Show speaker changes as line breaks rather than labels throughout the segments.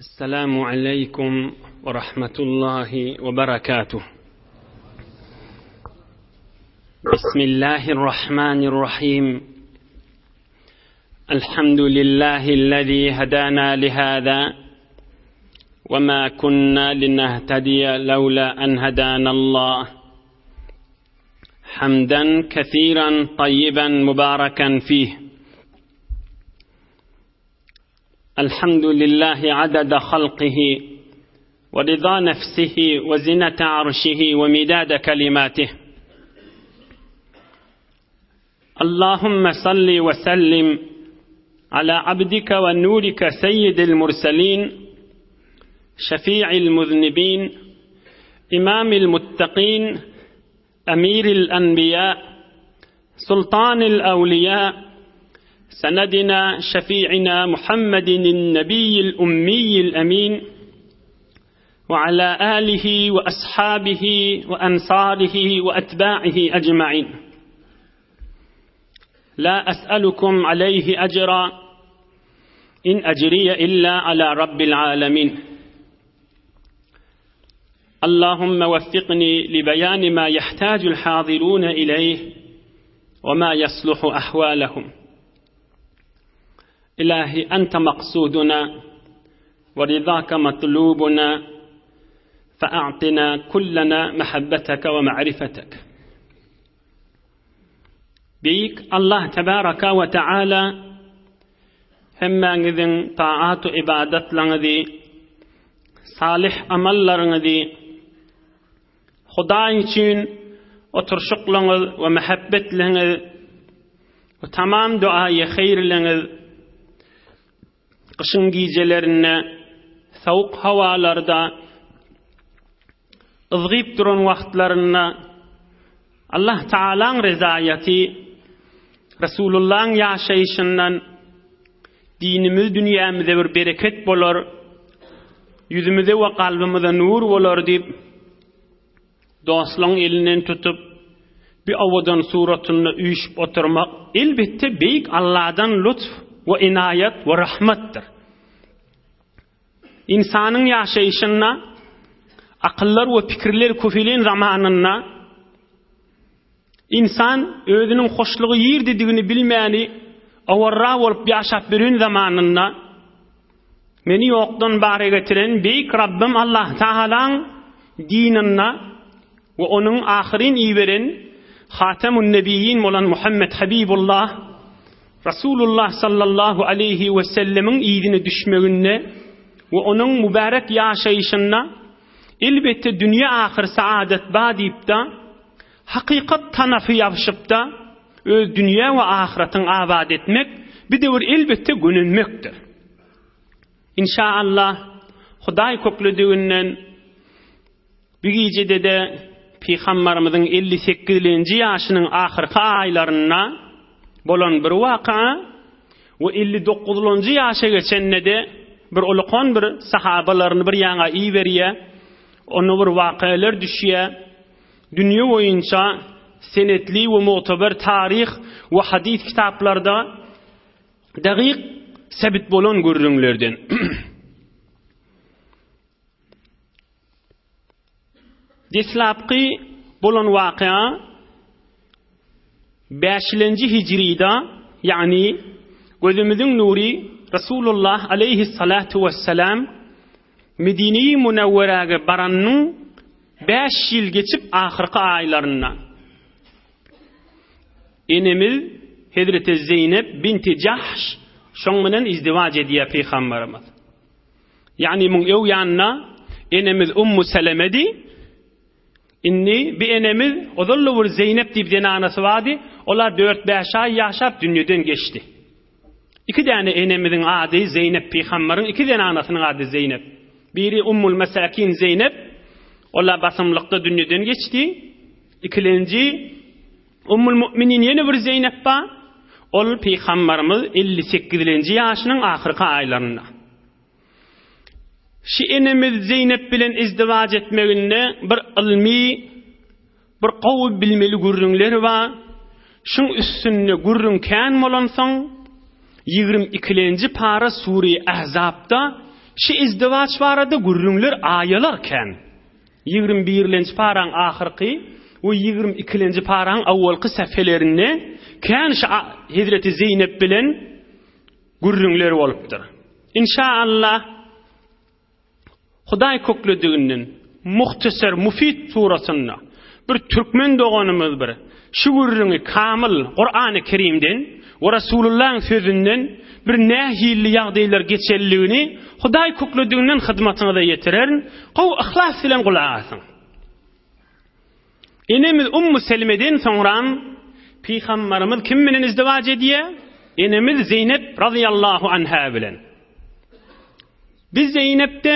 السلام عليكم ورحمة الله وبركاته. بسم الله الرحمن الرحيم. الحمد لله الذي هدانا لهذا وما كنا لنهتدي لولا أن هدانا الله. حمدا كثيرا طيبا مباركا فيه. الحمد لله عدد خلقه ورضا نفسه وزنة عرشه ومداد كلماته اللهم صل وسلم على عبدك ونورك سيد المرسلين شفيع المذنبين إمام المتقين أمير الأنبياء سلطان الأولياء سندنا شفيعنا محمد النبي الأمي الأمين وعلى آله وأصحابه وأنصاره وأتباعه أجمعين لا أسألكم عليه أجرا إن أجري إلا على رب العالمين اللهم وفقني لبيان ما يحتاج الحاضرون إليه وما يصلح أحوالهم إلهي أنت مقصودنا ورضاك مطلوبنا فأعطنا كلنا محبتك ومعرفتك Beýik Allah tebaraka we taala hemmäňiziň taat-u ybadatlaryňyzy, salyh amallaryňyzy Hudaý üçin oturşyklaryňyz we mähebbetliňiz we tamam duaýy haýyrlaryňyz Gyşyň gijelerinde sowuk howalarda yzgyp duran wagtlarynda Allah Tagalaň rezaýaty Resulullahyň ýaşaýşyndan dinimiz dünýämize bir bereket bolar, ýüzümize we kalbymyza nur bolar diýip Dostlaryň elinden tutup, bir owadan suratynda üýşüp oturmak, elbetde, beýik Alladan lutf we enaýat we rahmatdyr. Ynsanyň ýaşaýşynda akyllar we pikirler köpelen zamanynda ynsan özüniň hoşlugy ýerdedigini bilmäni owarra bolup ýaşap ýören zamanynda Meni ýokdan bara getiren Beýik Rabbym Allah Tagalaň dininde we Onuň ahyryn iberen Hatemun Nebiýin bolan Muhammet Habibullah Rasulullah sallallahu aleýhi we sellemiň yzyna düşmeginde we onuň mübärek ýaşaýşynda elbetde dünýe ahyr saadat ba diýipda hakykat tanapy ýapyşypda öz dünýä we ahyratyň abat etmek bir döwür elbetde gönenmekdir. Inşa Allah Hudaý köklediginden bu gijede-de Pygambarymyzyň 58-lenji ýaşynyň ahyrky aýlarynda bolan bir waka we 59-lanjy ýaşa geçende-de bir ulukan bir sahabalaryny bir ýaňa iberýär. Onda bir wakalar düşýär. Dünýe boýunça senetli we mugtaber taryh we hadys kitaplarda dagyk sebit bolan gürrüňlerden. Deslapky bolan waka bäşilenji hijrida, ýagny gözümiziň nury Resulullah aleýhissalatu wessalam Medine-i Munawweräge baranynyň bäş ýyl geçip ahyrky aýlarynda enemiz Hezreti Zeýnep binti Jahş şoň bilen izdiwaç edýär pygamberimiz. Ýagny muň öw ýanynda enemiz Ummu Selemedi. Indi bi enemiz ozal-da bir Zeýnep diýip zenanasy bardy. Olar dört-bäş aý ýaşap dünýeden geçdi. Iki däne enemiziň ady Zeýnep pygamberiň iki zenanasynyň ady Zeýnep. Biri Ummul Mesakin Zeýnep, ola basymlykda dünýeden geçdi. Ikilenji Ummul Mu'minin ýene bir Zeýnep bar. Ol pygamberimiz 58-lenji ýaşynyň ahyrky aýlarynda. Şi enemiz Zeýnep bilen izdiwaç etmeginde bir ylmy, bir gowy bilmeli gürrüňler bar. Şuň üstünde gürrüň kän bolansoň, ýigrim ikilenji para Sure-i Ahzapda. Şu izdiwaç barada gürrüňler aýalar kän. 21-lenji paraň ahyrky we 22-lenji paraň awwalky sähfelerinde kän şu Hezreti Zeýnep bilen gürrüňler bolupdyr. Inşa Allah Hudaý köklediginden muhtasar mufid suratynda bir türkmen doganymyz bir şu gürrüňi kamyl Kurany Kerimden we Rasulullahyň sözünden bir nähilli ýagdaýlar geçenligini Hudaý köklediginden hyzmatyňyza ýetirerin. Gowy yhlas bilen gulak asyň. Enemiz Ummu Selmeden soňram Pygambarymyz kim bilen izdiwaç edýär? Enemiz Zeýnep razyýallahu anha bilen. Biz Zeýnepde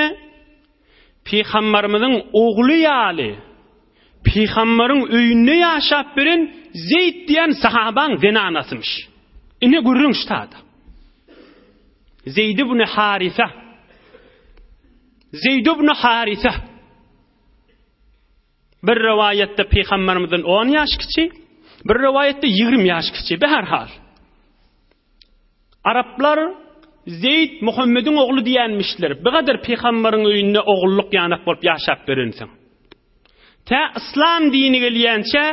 Pygambarymyzyň ogly ýaly Pygambaryň öýünde ýaşap beren Zeýd diýen sahabaň zenanasymyş. Ine gürrüň ştada. Zeýd ibn Harisa. Zeýd ibn Harisa. Bir rowaýatda Pygambarymyzdan 10 ýaş kiçi, bir rowaýatda 20 ýaş kiçi. Beherhal. Araplar Zeýd Muhammediň ogly diýenmişler. Bir gadar pygambaryň öýünde ogullyk ýanak bolup ýaşap berensiň. Tä yslam dini gelýänçä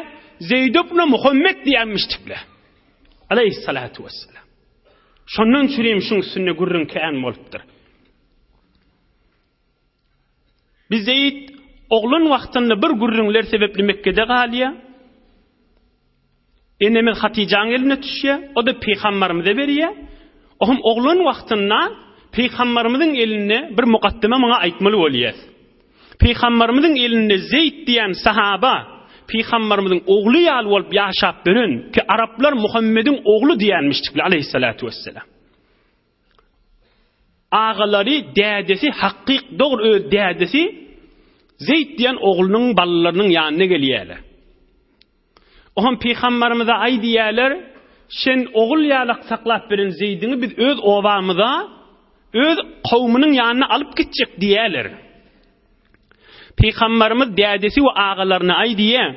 Zeýd ibn Muhammed diýenmişdikler. Aleyhissalatu vesselam. Şondan çürim şuň üstünde gürrüň kän bolupdyr. Bi Zeýd oglan wagtynda bir gürrüňler sebäpli Mekgede galýar. Enemiz Hatyjaň eline düşýär, o-da pygambarymyza berýär. O hem oglan wagtynda pygambarymyzyň elinde bir mukaddyma muňa aýtmaly bolýar. Pygambarymyzyň elinde Zeýd diýen sahaba pygambarymyzyň ogly ýaly bolup ýaşap beren ki araplar Muhammediň ogly diýenmişdikler aleyhissalatu vesselam. Agalary, dädesi, hakyk dogry öz dädesi Zeýd diýen oglunyň balalarynyň ýanyna gelýärler. Oňam pygambarymyza aý diýýärler, Sen ogul ýalak saklap beren Zeýdiňi biz öz obamyza, öz kowumynyň ýanyna alyp gitjek diýýärler. Pygambarymyz dädesi we agalaryna aý diýýär,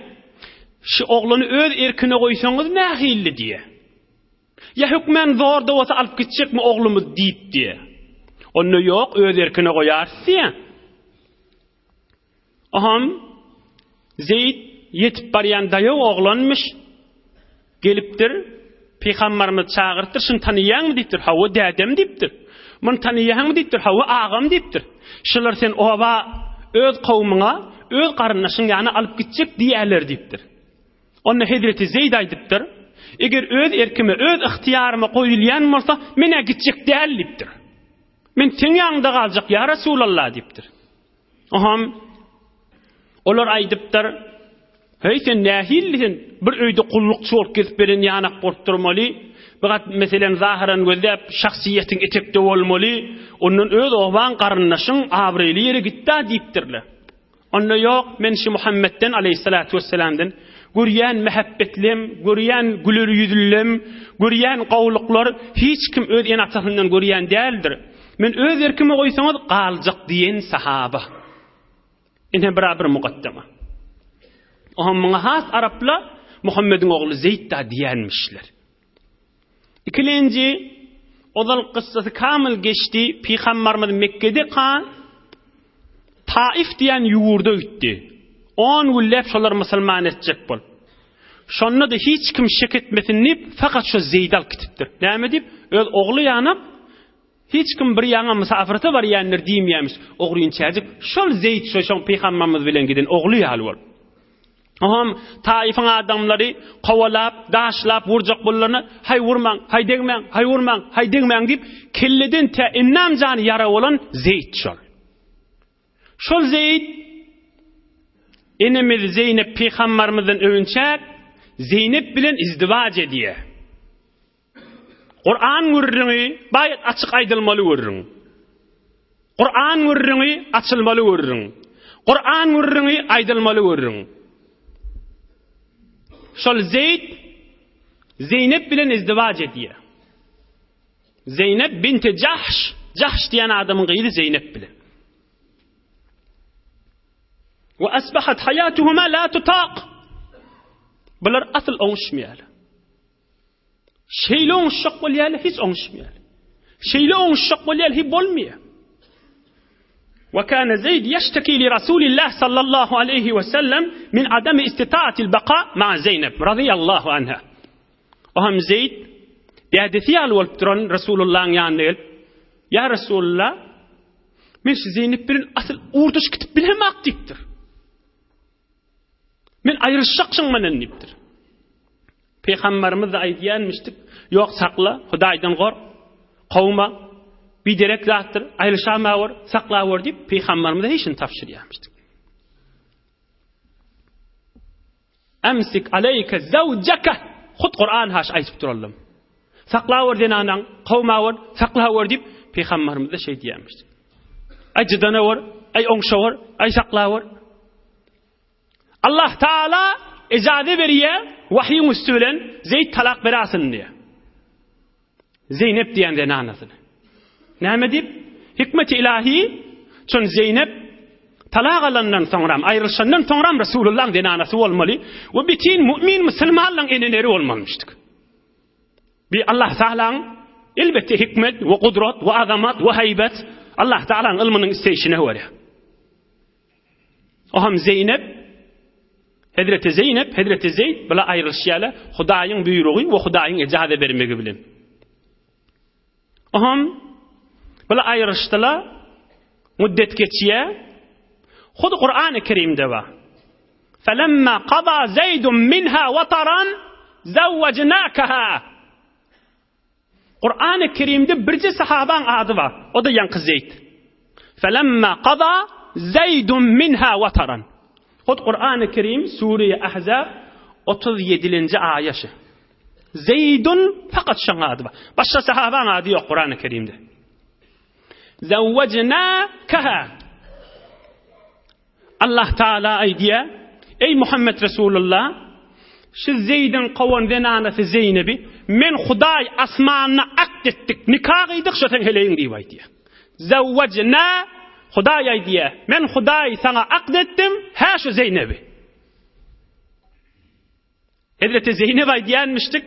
Şu oglany öz erkine goýsaňyz nähilli diýýär. Ýa hökmän zorda bolsa alyp gitjekmi oglumyz diýip diýýär. Onda ýok, öz erkine goýarys diýýär. Aham Zeýd ýetip barýan daýaw oglanmyş. Gelipdir. Pygambarymyz çagyrypdyr, şuny tanaýaňmy diýipdir. Hawa, dädem diýipdir. Muny tanaýaňmy diýipdir. Hawa, agam diýipdir. Şular sen oba öz kowumyňa, öz garyndaşyň ýanyna alyp gitjek diýýärler diýipdir. Onda hezreti Zeýd aýdypdyr, Eger öz erkime, öz ygtyýaryma goýulýan bolsa, men-ä gitjek däl diýipdir. Men seň ýanyňda galjak, ýa Resulallah diýipdir. Oham olar aýdypdyr, Heý sen nähilli sen bir öýde gullukçy bolup gezip beren ýanak bolup durmaly, bir gat meselem zahyran gözläp şahsyýetiň etekde bolmaly, ondan öz obaň garyndaşyň abraýly ýere gitdä diýipdirler. Onda ýok, men şu Muhammetden aleýhissalatu wessalamdan görýän mähepbetlem, görýän güler ýüzlülem, görýän gowulyklar hiç kim öz ene-atasyndan görýän däldir. Men öz erkime goýsaňyz galjak diýen sahaba. Ine bira bir mukaddema. Oňa muňa has arapla Muhammediň ogly Zeýd da diýenmişler. Ikilenji ozal kyssasy kamyl geçdi, Pygambarymyz Mekgede ka Taif diýen ýurda gitdi. On günläp şolary musulman etjek bolup. Şonda-da hiç kim şek etmesin diýip, fakat şo Zeýdi alyp gitipdir. Näme diýip? Öz ogly ýanak, hiç kim bir ýaňa mysafyrta barýandyr diýmeýärmiş. Ogryn çäjik şol Zeýd şo şoň pygambarymyz bilen giden ogly ýaly bolup. Oňam Taifyň adamlary kowalap, daşlap urjak bolanda, Haý urmaň, haý degmäň, haý urmaň, haý degmäň diýip, kelleden tä endam jany ýara bolan Zeýd şol. Şol Zeýd enemiz Zeýnep pygambarymyzdan öwünçäk Zeýnep bilen izdiwaç edýär. Kuran gürrüňi baýat açyk aýdylmaly gürrüň. Kuran gürrüňi açylmaly gürrüň. Kuran gürrüňi aýdylmaly gürrüň. Şol Zeýd Zeýnep bilen izdiwaç edýär. Zeýnep binti Jahş, Jahş diýen adamyň gyzy Zeýnep bilen. Wa asbahat hayatuhuma la tutaq. Bular asyl oňuşmaýar. Şeýle oňuşjak bolýarlar, hiç oňuşmaýar. Şeýle oňuşjak bolýar, hiç bolmaýar. Ve kana Zeyd yeşteki li Rasulillah sallallahu aleyhi ve sellem min ademi istitaatil baka ma Zeynep radıyallahu anha. O hem Zeyd dädesi ýaly bolup duran Resulullahyň ýanyna gelip, Ýa Resulullah, men şu Zeynep bilen asyl ugurdaş gidip bilemok diýipdir. Men aýrylyşjak şuň menen diýipdir. Pygamberimiz-de aýdýanmyşdyk, Ýok, sakla, Hudaýdan gork, kowma, biderek zatdyr, aýrylyşamawor, saklawor diýip, pygamberimize hiç şuny tabşyrýarmyşdyk. Emsik aleýke zewjeke, hut Kuran haş aýdyp duralym. Saklawor zenanaň, kowmawor, saklawor diýip, pygamberimiz-de şeý diýýärmişdik. Aý jydanawor, aý oňşawor, aý saklawor. Allah Taala ejaze berýär, wahyň üsti bilen Zeýd talak berasyn diýýär. Zeýnep diýen zenanasyny. Näme diýip? Hikmeti ilahi, çün Zeýnep talak alandan soňram, aýrylyşandan soňram Resulullahyň zenanasy bolmaly we bütin mu'min musulmanlaryň eneleri bolmalymyşdyk. Bi Allah Taalaň elbetde hikmet we gudrat we azamat we haýbat Allah Taalaň ylmynyň isleýşine görä. O hem Zeýnep, Hezreti Zeýnep, Hezreti Zeýd bile aýrylyşýarlar Hudaýyň buýrugy we Hudaýyň ejaza bermegi bilen. O hem bile aýrylyşdylar, müddet geçýär. Hud Kur'an-ı Kerimde bar. Felemma qada Zeydun minha wataran zawwajnakaha. Kur'an-ı Kerimde birje sahabaň ady bar. O-da ýaňky Zeýd. Felemma qada Zeýdun minha wataran. Hut Kur'an-ı Kerim Sure-i Ahzab 37-nji aýa şu. Zeýdun fakat şoň ady bar. Başga sahabaň ady ýok Kur'an-ı Kerimde. Zawwajnakaha. Allah Taala aýdýar, Eý Muhammet Resulullah, şu Zeýdiň kowan zenanasy Zeýnebi men Hudaý asmanda akt etdik, nika gyýdyk, şo seň heleýiň diýip aýdýar. Zawwajna Hudaý aýdýar, men Hudaý saňa akt etdim, hä şu Zeýnebi. Hezreti Zeýnep aýdýanmyşdyk,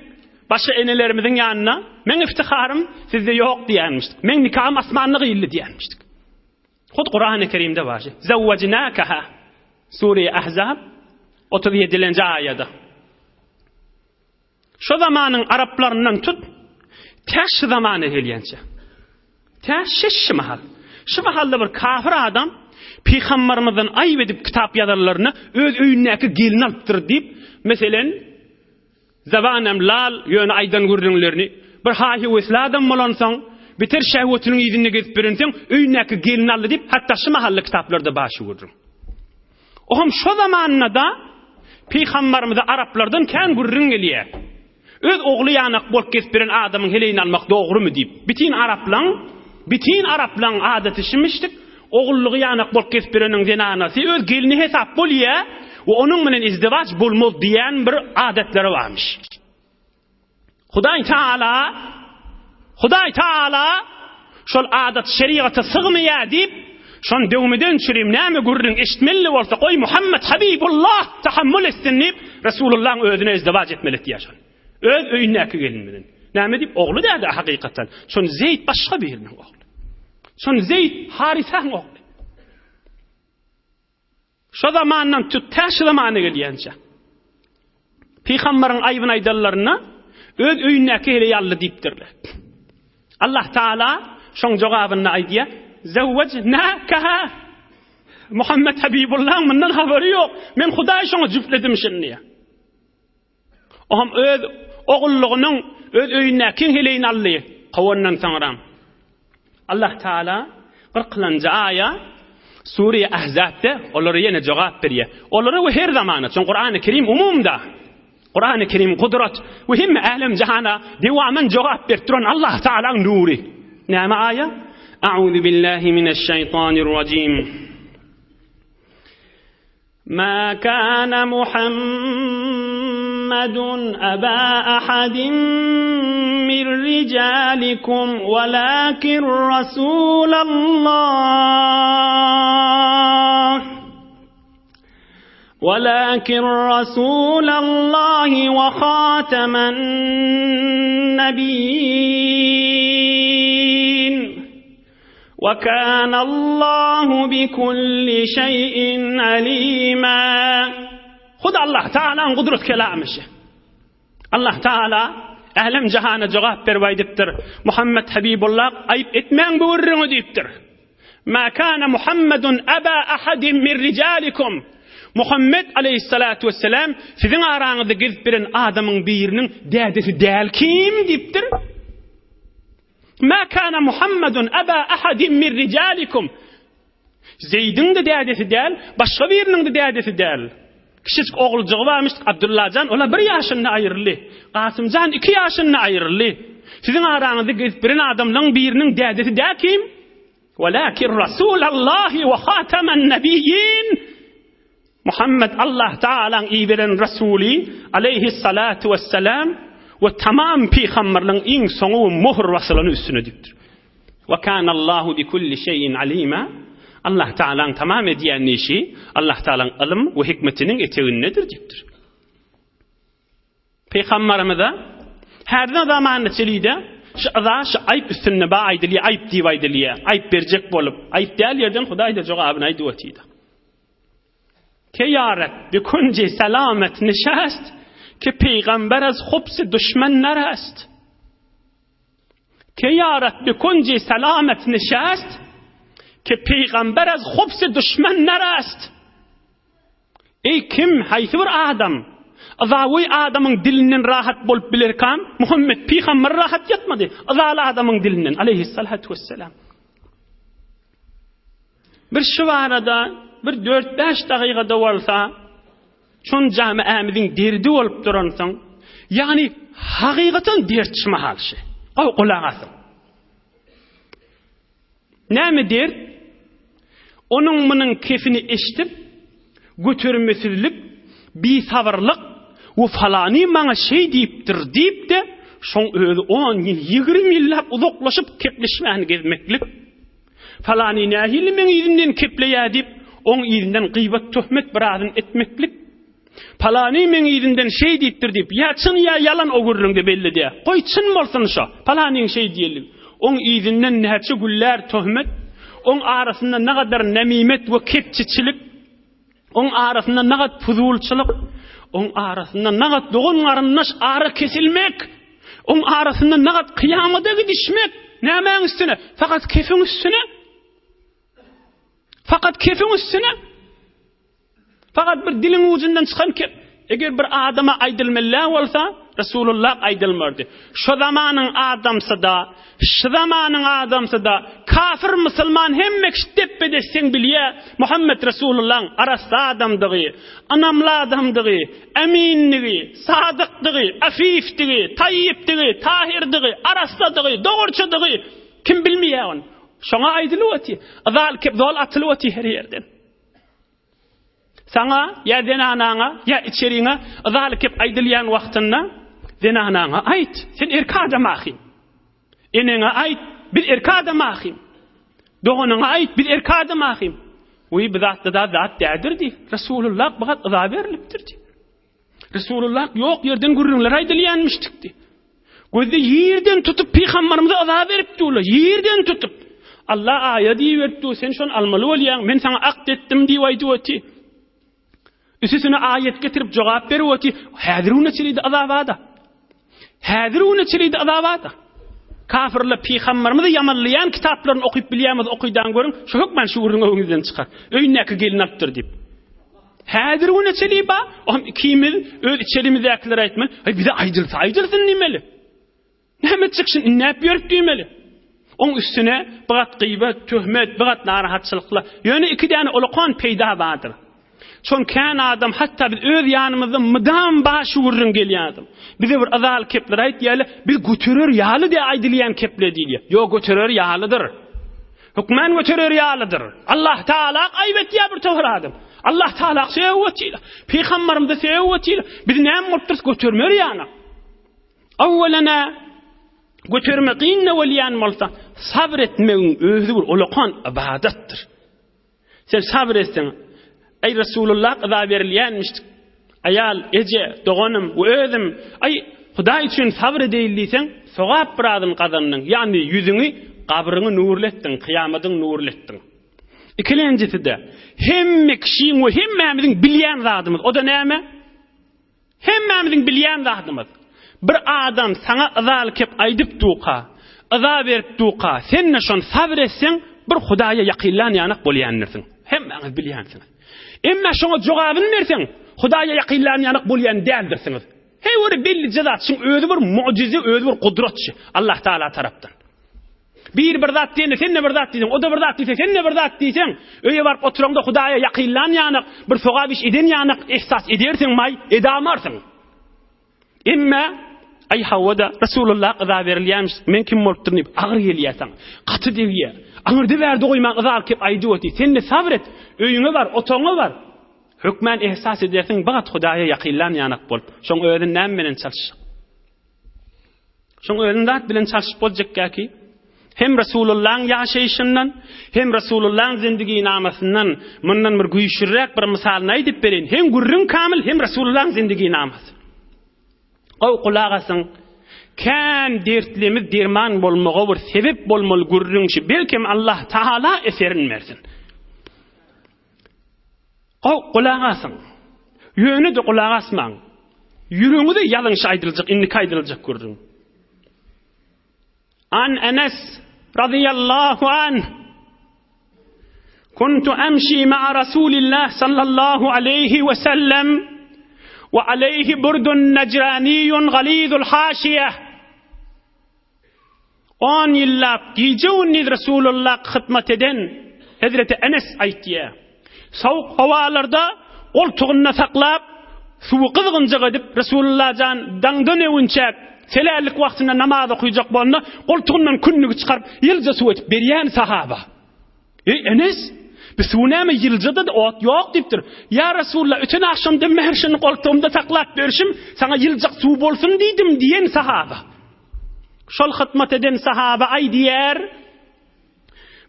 başga enelerimiziň ýanynda, Meň iftiharym sizde ýok diýýänmişdik. Meň nikahym asmanda gyýyldy diýýänmişdik. Hut Kurany Kerimde bar. Zawwajnakaha Sure Ahzab 37-nji aýada. Şo zamanyň araplaryndan tut, tä şu zamana gelýänçä. Tä şeş mahal. Şu mahalda bir kafir adam pygambarymyzdan aýyp edip kitap ýazanlaryna öz öýündäki gelini alypdyr diýip, meselen, zabanam lal, ýöne aýdan gürrüňlerini bir haý-höwesli adam bolansoň, biter şehwetiniň yzynda gezip ýörensoň, öýündäki gelini aldy diýip, hatda şu mahally kitaplarda bar şu gürrüň. Oňam şo zamanda-da pygambarymyza araplardan kän gürrüň gelýär. Öz ogly ýanak bolup gezip ýören adamyň heleýini almak dogrumy diýip. Bitin araplaň, bitin araplaň adaty şimişdik, ogullygy ýanak bolup gezip ýöreniň zenanasy öz gelni hesap bolýa we onuň bilen izdiwaç bolmaz diýen bir adatlary barmyş. Hudaý Taala Hudaý Taala şol adat şerigata sygmaýar diýip, şony döwmeden çürim näme gürrüň eşitmeli bolsa goý Muhammet Habibullah tahammul etsin diýip, Resulullahyň özüne izdiwaç etmeli etýär şony. Öz öýündäki gelin bilen. Näme diýip, ogly däl-de hakykatdan. Şony Zeýd başga biriniň ogly. Şony Zeýd Harisaň ogly. Şo zamandan tut tä şu zamana gelýänçä. Pygambaryň aýbyny aýdanlarynda öz öýündäki heleý aldy diýipdirler. Allah Taala şoň jogabynda aýdýar: "Zawwajnakaha" Muhammed Habibullahyň mundan habary ýok. Men Hudaý şoňa jüpledim şindi. Oňam öz ogullygynyň öz öýündäki heleýini aldy. Kowandan soňra Allah Taala 40-njy aýa Sure Ahzabda olara ýene jogap berýär. Olara we her zamana, çünki Kurany Kerim umumda Kurany Kerim gudrat we hemme älem jahana dewamyn jogap berip duran Allah Taalaň nury. Näme aýa? A'udhu billahi mineşşeýtanirrajim. ما كان محمد أبا أحد من رجالكم ولكن رسول الله ولكن رسول الله وخاتم النبيين. Wa kanallahu bi kulli şeýin alima. Hut Allah Taalaň gudrat kelamy şu. Allah Taala älem jahana jogap berip aýdypdyr. Muhammed Habibullah aýyp etmäň bu gürrüňi diýipdir. Ma kana Muhammedun aba ahadin min rijalikum. Muhammed aleyhissalatu vesselam siziň araňyzda gezip bilen adamyň biriniň dädesi däl kim diýipdir. Ma kana Muhammedun aba ahadin min rijalikum. Zeýdiň-de dädesi däl, başga biriniň-de dädesi däl. Kiçijik oguljygy barmyş, Abdullajan, ol-a bir ýaşynda aýryldy. Gasymjan iki ýaşynda aýryldy. Siziň araňyzda gezip biren adamlaryň biriniň dädesi däl kim? Walakin Rasulallahi we hataman nabiyyin. Muhammet Allah Tagalaň iberen Rasuly aleýhissalatu wessalam we tamam pygamberleň iň soňy we möhür basylany üstüne diýipdir. Wa kanallahu bi kulli şeýin alima. Allah Tagalaň tamam edýän işi Allah Tagalaň ylym we hikmetiniň etegindedir diýipdir. Pygamberimize häzir zamanda çelide şu yza şu aýyp üstünde ba aýdylýar, aýyp diýip aýdylýar. Aýyp berjek bolup, aýyp däl ýerden Hudaý da jogabyny aýdyp otyr. Ke ýaret bi kunji selamet nişest, ke pygamber ez hubsi duşmen nerest. Ke ýaret bi kunji selamet nişest, ke pygamber ez hubsi duşmen nerest. Eý kim, haýsy bir adam, yzawy adamyň dilinden rahat bolup bilerkam, Muhammet pygamber rahat ýatmady, yzaly adamyň dilinden, aleýhissalatu wesselam. Bir şu barada bir dört-bäş dagygada bolsa, şon jamiämiziň derdi bolup duransoň, ýagny hakykatan dert şu mahal şi. Gowy gulak asyň. Näme dert? Onuň munuň kefini eşidip, götermesizlik, bisabyrlyk we falany maňa şeý diýipdir diýip-de, şoň özi on ýyl, 20 ýyllap uzaklaşyp kepleşmän gezmeklik. Falany nähili meň yzymdan kepleýär diýip, oň yzyndan gybat-töhmet birazyn etmeklik. Palany meň yzymdan şeý diýipdir diýip, ýa çyn ýa ýalan o gürrüňde belli däl. Goý çyn bolsun şo, palanyň şeý diýenligi. Oň yzyndan näçe güllär töhmet, oň arasynda nagadar nemimet we kepçiçilik, oň arasynda nagat puzulçylyk, oň arasynda nagat dogan-garyndaş ara kesilmek, oň arasynda nagat kyýamada gidişmek, nämäň üstüne? Fakat kefiň üstüne. Fakat kefiň üstüne. Fakat bir diliň ujundan çykan kep. Eger bir adama aýdylmaly bolsa, Resulullah aýdylmardy. Şo zamanyň adamsy-da, şu zamanyň adamsy-da, kafir musulman hemme kişi depbe-desseň bilýär, Muhammet Resulullahyň arassa adamdygy, ynamly adamdygy, emindigi, sadykdygy, afifdigi, taýýypdygy, tahirdygy, arassadygy, dogruçydygy kim bilmeýär ony. Şoňa aýdylyp otyr. Yzal kep zol atylyp otyr her ýerden. Saňa ýa zenanaňa, ýa içeriňe yzaly kep aýdylýan wagtynda zenanaňa aýt, sen erkek adam ahym. Eneňe aýt, biz erkek adam ahym. Doganyňa aýt, biz erkek adam ahym. Wiý, bu zatda da zat dädir diý. Resulullah bu gat yza berlipdir diý. Resulullah ýok ýerden gürrüňler aýdylýanmyşdyk diý. Gözde ýerden tutup pygamberimize yza beripdi olar, ýerden tutup. Allah aýa diýip beripdi, sen şony almaly bolýaň, men saňa akt etdim diýip aýdyp oty. Üstüne aýat getirip jogap berip oty, häzir güne çenli azabada. Häzir güne çenli azabada. Kafirler pygamberimizi ýamanlaýan kitaplaryny okyp bilýärmiz, okydan görüň, şu hökman şu gürrüň öňüňizden çykar. Öýündäki gelin alypdyr diýip. Häzir güne çenli ba, ohm ikimiz öz içerimizdäkileri aýtmaly. Aý bize aýdylsa aýdylsyn diýmeli. Näme çykşyn inäp ýörüp diýmeli. Oň üstüne bir gat gyýbat, töhmet, bir gat narahatçylyklar. Ýöne iki däne ulakan peýda bardyr. Şon kän adam hatda biz öz ýanymyzda mydam bar şu gürrüň gelýän adam. Bize bir yzaly kepler aýtýarlar, biz göterer ýaly diýe aýdylýan kepler diýilýär. Ýok göterer ýalydyr. Hökmän göterer ýalydyr. Allah Taala aýyp etýär bir topar adam. Allah Taala söýüp otyr. Pygamberimizi söýüp otyr. Biz näme bolupdyrys götermer ýana. Awwalana göterme kyn bolýan bolsa, sabr etmegiň özi bir ulakan ybadatdyr. Sen sabyr etseň, Eý Resulullah yza berilýänmişdik. Aýal, eje, doganym we özüm, aý, Hudaý üçin sabyr edeýin diýseň, sogap birazyny gazandyň. Ýagny ýüzüňi Gabryňy nurly etdiň, kyýamadyň nurly etdiň. Ikilenjisi-de, hemme kişiň we hemmämiziň bilýän zadymyz, o-da näme? Hemmämiziň bilýän zadymyz, bir adam saňa yzaly kep aýdyp duka, yza berip duka, sen-de şony sabyr etseň, bir Hudaýa ýakynlan ýanak bolýandirsiň. Hemmäňiz bilýänsiňiz. Emma şoňa jogabyny berseň, Hudaýa ýakynlan ýanak bolýan däldirsiňiz. Heý bir bellije zat, şuň özi bir mujize, özi bir gudrat şu Allah Taala tarapdan. Biri bir zat diýende sen-de bir zat diýseň, o-da bir zat diýse sen-de bir zat diýseň, öýe baryp oturaňda Hudaýa ýakynlan ýanak, bir sogap iş eden ýanak ehsas edersiň maý, edamarsyň. Emma aý hawa-da Resulullah yza berilýämiş, men kim bolupdyryn diýip agyr gelýär saňa. Gaty degýär. Aňyrda bärde goýman yza alyp kelip aýdyp otyr. Sen-de sabyr et, öýüňe bar, otagyňa bar. Hökmän ehsas edersiň, bagat Hudaýa ýakynlan ýanak bolup. Şoň özüni näme bilen çalyşjak? Şoň özüni zat bilen çalşyp boljakkäki, hem Resulullahyň ýaşaýşyndan, hem Resulullahyň zindiginamasyndan mundan bir güýçlüräk bir mysalyny aýdyp bereýin. Hem gürrüň kamyl, hem Resulullahyň zindiginamasy. Gowy gulak asyň. Kän dertlimiz derman bolmaga bir sebep bolmaly gürrüňçi. Belkem Allah Taala eserin bersin. Gowy gulak asyň. Ýöne-de gulak asmaň. Ýüregiňize ýazyň şu aýdyljak, indiki aýdyljak gürrüň. An Enes radiyallahu anh Kuntu emşi ma'a Rasulillah sallallahu aleyhi ve sellem ve aleyhi burdun necraniyun galizul haşiye On ýyllap gije-gündiz Resulullah hyzmat eden Hezreti Enes aýtýar. Sowuk howalarda goltugynda saklap, suwy gyzgynjak edip, Resulullah jan daňdan öwünçäk, selärlik wagtynda namaz okyjak bolanda, goltugyndan kündügi çykaryp, ýylja suw edip berýän sahaba. Eý, Enes, bu suw näme ýyljada-da ot ýok diýipdir. Ýa Resulullah, öten agşamdan bäri şuny goltugymda saklap berşim, saňa ýyljak suw bolsun diýdim diýen sahaba. Şol hyzmat eden sahaba aýdýar,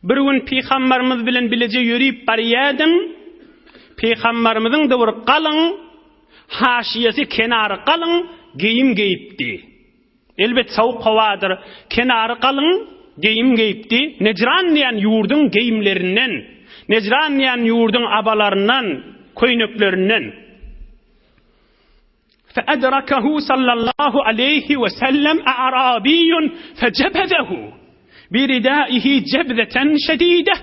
Bir gün pygambarymyz bilen bileje ýörüp barýardym. Pygambarymyzyň-da bir galyň, haşiýesi kenary galyň geýim geýipdi. Elbet sowuk howadyr, kenary galyň geýim geýipdi. Nejran diýen ýurduň geýimlerinden, Nejran diýen ýurduň abalaryndan, köýneklerinden. Feedrakehu sallallahu aleýhi we sellem a'rabiýun fejebezehu biridaihi jebzeten şedide.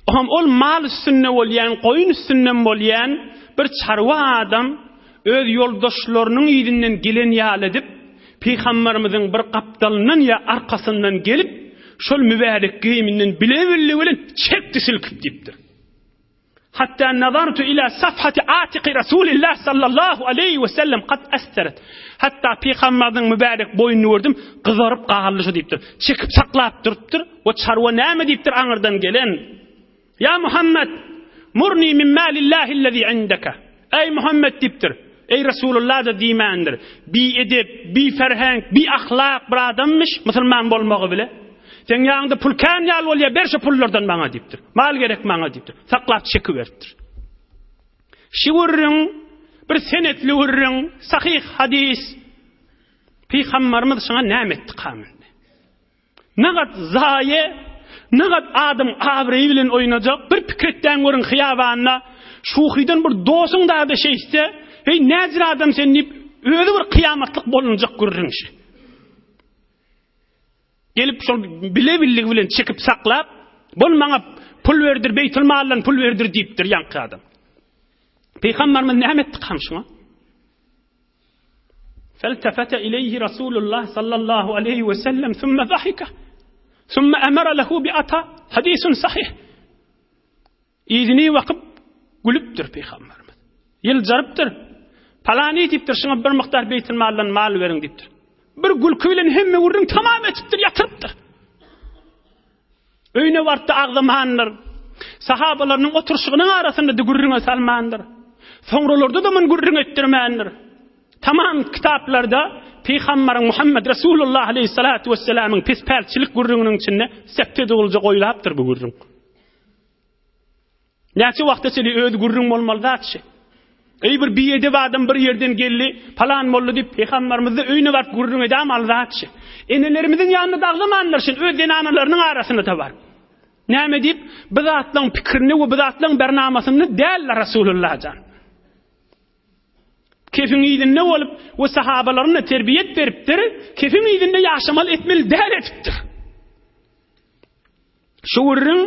Oňam ol mal üstünde bolýan, goýun üstünden bolýan bir çarwa adam öz ýoldaşlarynyň yzyndan gelen ýaly edip, Pygamberimiziň bir gapdalyndan ýa arkasyndan gelip, şol mübärek geýiminden bile-bille bilen çekdi silkip diýipdir. Hatta nazartu ila safhati atiqi Rasulillah sallallahu aleýhi we sellem kad assarat. Hatda pygamberimiziň mübärek boýnuny gördüm, gyzaryp galdy şu diýipdir. Çekip saklap durupdyr we çarwa näme diýipdir aňyrdan gelen. Ýa Muhammed, murni min malillahillezî indeke. Eý Muhammed diýipdir. Eý Resulullah-da diýmändir. Biedep, biferhenk, biahlak bir adammyş, musulman bolmagy bile. Seň ýanyňda pul kän ýaly bolýar, ber şu pullardan maňa diýipdir. Mal gerek maňa diýipdir. Saklap çekiberipdir. Şu gürrüň bir senetli gürrüň, sahyh hadys. Pygambarymyz şuňa näme etdi kamindi? Nagat zaýe, nagat adam abraýy bilen oýnajak, bir pikir etdäň görüň hyýabanda, şuhydan bir dosuň dada şeýtse, heý näjir adam sen diýip, özi bir kyýamatlyk bolunjak gürrüň şi. Gelip şol bile billigi bilen çekip saklap, bol maňa pul berdir, beýtul maldan pul berdir diýipdir ýaňky adam. Pygamberimiz näme etdi kam şuňa? Feltefete ileyhi Rasulullah sallallahu aleyhi ve sellem sümme zahika. Sümme emere lehu bi ata. Hadisun sahih. Yzyny bakyp gülüpdir Pygamberimiz. Ýyljarypdyr. Palany diýipdir, şuňa bir mukdar beýtil maldan mal beriň diýipdir. Bir gülki bilen hemme gürrüň tamam etipdir, ýatyrypdyr. Öýüne barypdy agzamandyr. Sahabalarynyň oturyşygynyň arasynda-da gürrüňe salmandyr. Soňralarda-da muny gürrüň etdirmändir. Tamam kitaplarda Pygambaryň Muhammed Resulullah aleyhissalatu vesselamyň pespälçilik gürrüňiniň içinde septe dogulja goýlapdyr bu gürrüň. Näçe wagta çenli öz gürrüň bolmaly zat şi. Eý bir biedep adam bir ýerden geldi, palan boldy diýip pygambarymyzda öýüne baryp gürrüň edäm al zatçy. Enelerimiziň ýanynda da agzamandyr şun öz zenanalarynyň arasynda-da baryp. Näme diýip, bu zatlaryň pikirinde we bu zatlaryň bernamasynda däldi Rasulullah jan. Kefiň yzynda bolup we sahabalaryna terbiýet beripdir, kefiň yzynda ýaşamaly etmeli däl etipdir. Şu gürrüň